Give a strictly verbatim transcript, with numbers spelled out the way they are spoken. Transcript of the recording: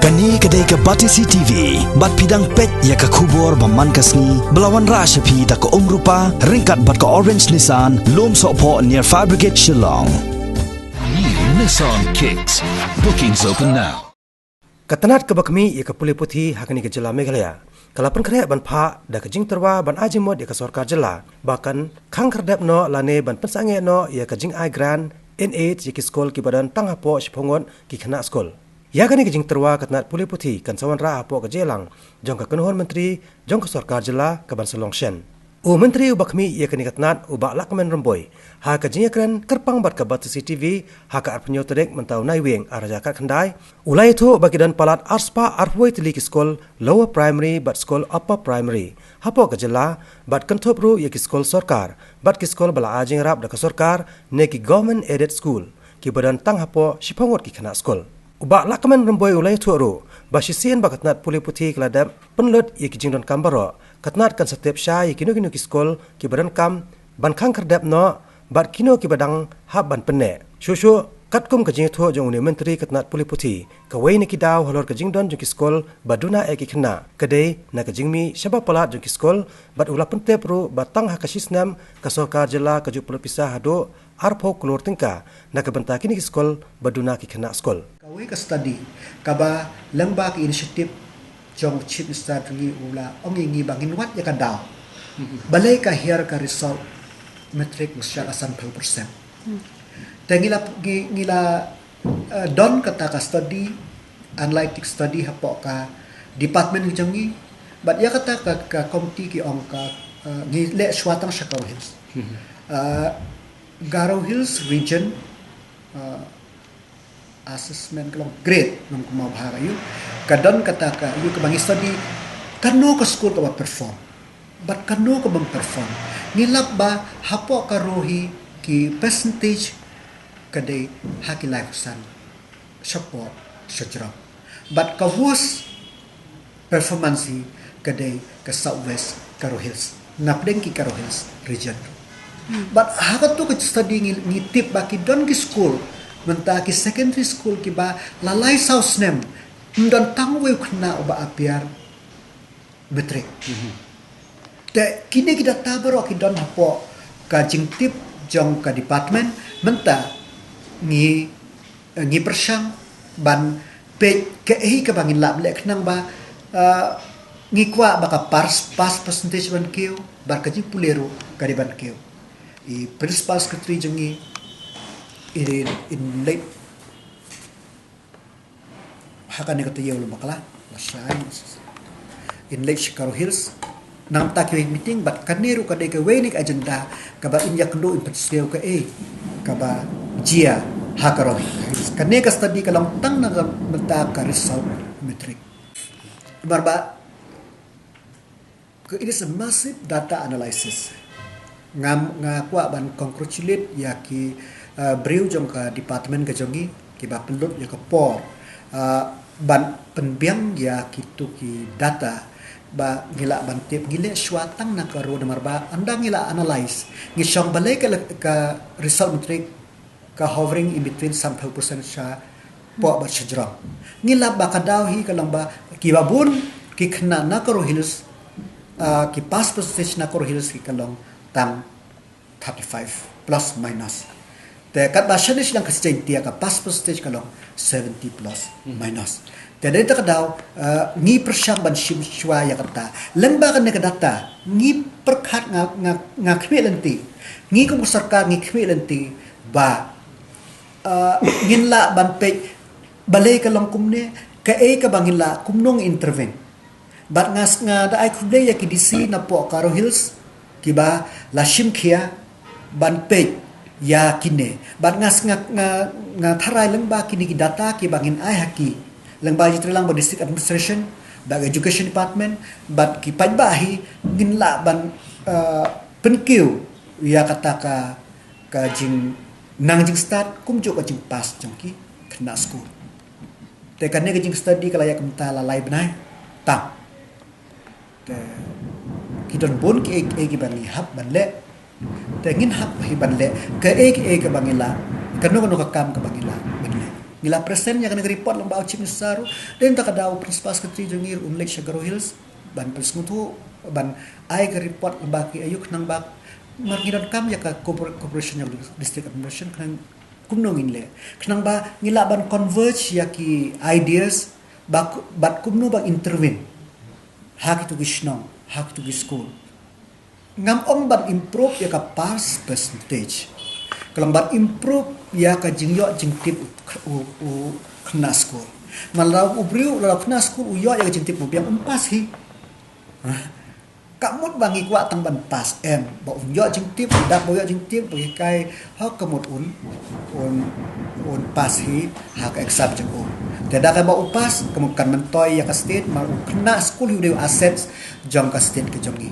Kane ka dei ka Batesi T V, bad phi dang peit ïa ka khubor ba man ka sngi, ba la wanrah sha phi da ka Umrupa, ryngkat bad ka Orange Nissan, Lumsohphoh near Fire Brigade Shillong. New Nissan Kicks. Bookings open now. Ka tnat kaba khmih ïa ka pule puthi ha kane ka jylla Meghalaya ka la pynkhreh ban phah da ka jingtyrwa ban ai jingmut ïa ka sorkar jylla ba kan khang khyrdep noh lane ban pynsangeh noh ïa ka jingai grant NEIGT ïa ki skul kiba don tang hapoh shiphew ngut ki khynnah skul. Ïa kane ka jingtyrwa ka tnat pule puthi kan sa wanrah hapoh ka jingïalang jong ka kynhun myntri jong ka sorkar jylla kaban sa long shen. U Myntri uba khmih ïa kane ka tnat, u Bah Lahkmen Rymbui, ha ka jingïakren kyrpang bad ka Batesi T V ha ka arphew hynñiew tarik mynta u Naiwieng ar hajar khatkhyndai, u la ïathuh ba ki don palat arspah arphew tylli ki skul lower primary bad skul upper primary hapoh ka jylla, bad kynthup ruh ïa ki skul sorkar bad ki skul ba la ai jingïarap da ka sorkar ne ki government aided school kiba don tang hapoh shiphew ngut ki khynnah skul. U Bah Lahkmen Rymbui u la ïathuh ruh ba shisien ba ka tnat pule puthi ka la dep pynlut ïa ki jingdonkam baroh, ka tnat kan sa tip shai ïa kino kino ki skul kiba donkam ban khang khyrdep noh bad kino kiba dang hap ban pynneh. Shuh shuh, katkum ka jingïathuh jong une u Myntri ka tnat pule puthi, kawei na ki daw halor ka jingdon jong ki skul ba duna ïa ki khynnah ka dei na ka jingmih shaba palat jong ki skul, bad u la pyntip ruh ba tang ha ka shi snem ka sorkar jylla ka ju pynlut pisa haduh arphew klur tyngka na ka bynta kine ki skul ba duna ki khynnah skul. Kawei ka study kaba lyngba ka initiative jong Chief Minister jong ngi, u la ong ïa ngi ba ngin wad ïa ka daw. Balei ka hiar ka result matric mynshwa ka sanphew percent. Te ngi la, ngi, ngi la, eh, don kata ka study, analytic study hapoh ka department jong ngi. Bad ïa kata ka, ka committee ki ong ka, eh, ngi leh shwa tang sha Garo Hills. Eh, Garo Hills region, eh, assessment ka long grade, long kumba bha ka ïu. Ka don kata ka ïu kaba ngi study kano ka skul kaba perform bad kano ka bym perform. Ngi lap ba hapoh ka ro hi ki percentage ka dei ha ki laiphew san shapoh shajrong. Bad ka worst performance hi ka dei ka South West Garo Hills, napdeng ki Garo Hills region. Bad ha katu ka study ngi, ngi tip ba ki don ki skul, mynta ki secondary school kiba la lai saw snem ym don tang uwei u khynnah uba appear matric. Te kine ki data baroh ki don hapoh ka jingtip jong ka department, mynta ngi, ngi pyrshang ban peit kaei kaba ngin lah leh khnang ba, eh, ngi kwah ba ka pass, pass percentage ban kiew, bad ka jingpule ruh ka dei ban kiew. I principal secretary jong ngi, i, in leit ha kane ka taïew lem bakla, la shai. In leit sha Garo Hills, namar ta kiwei meeting, bad kane ruh ka dei kawei na ka agenda kaba in ïakynduh in pynsngew kaei kaba jia ha Garo Hills. Kane ka study ka long tang na ka bynta ka result matric. Namar ba it is a massive data analysis. Nga, nga kwah ban congratulate ïa ki, uh, briew jong ka department ka jong ngi kiba pynlut ïa ka por, uh, ban pynbiang ïa kitu ki data ba ngi lah ban tip, ngi leh shwa tang na ka ro namar ba ynda ngi lah analyse, ngi shong balei ka, ka result matric ka hovering in between sanphew percent shapoh bad shajrong. Ngi lap ba ka daw hi ka long ba kiba bun ki khynnah na Garo Hills, ah, ki pass percentage na Garo Hills ki ka long tang thirty-five plus minus. Te katba shane sha dang ka Jaiñtia ka pass percentage ka long seventy plus minus. Te dei ta ka daw, eh, ngi pyrshang ban shim shwa ïa kata. Lyngba kane ka data, ngi pyrkhat nga, nga, nga khmih lynti. Ngi kum ka sorkar ngi khmih lynti ba, eh, ngin lah ban peit balei ka long kumne, kaei kaba ngin lah kumno ngi intervene. Bad nga, nga da ai khublei ïa ki D C napoh Garo Hills, kiba la shim khia ban peit ïa kine. Bad nga, nga, nga, nga tharai lyngba kine ki data kiba ngin ai ha ki, lyngba jingtreilang ba district administration, bad education department, bad ki paidbah hi ngin lah ban, eh, pynkiew ïa kata ka, ka jingnang jingstad, kumjuh ka jingpass jong ki khynnah skul. Te kane ka jingstudy ka la ïa kumta la lai bnai tam. Te ki don bun kiei kiei kiba ngi hap ban leh. Te ngin hap hi ban leh kaei kaei kaba ngi lah, kano kano ka kam kaba ngi lah ban leh. Ngi la present ïa kane ka report lyngba u Chief Minister ruh. Dei na kata ka daw u Principal Secretary jong ngi ruh un leit sha Garo Hills ban pynsngewthuh, ban ai ka report lyngba ki aïu khnang ba mar ngi donkam ïa ka corpor-, cooperation jong district administration khnang kumno ngin leh. Khnang ba ngi lah ban converge ïa ki ideas ba ku-, bad kumno ba intervene ha kitu ki shnong, ha kitu ki school. Ngam ong ban improve ïa ka pass percentage. Ka long ban improve ïa ka jingïoh jingtip u, u, u khynnah skul. Namar lada u briew, lada u khynnah skul u ïoh ïa ka jingtip ba u biang, un pass hi. Hah? Kam mut ba ngi kwah tang ban pass, em, ba un ïoh jingtip, u dap ba u ïoh jingtip, ba ngi kai, ha ka mut un, un, un pass hi ha ka exam jong u. Te da kaba u pass, ka mut kan myntoi ïa ka state, namar u khynnah skul hi u dei u asset jong ka state ka jong ngi.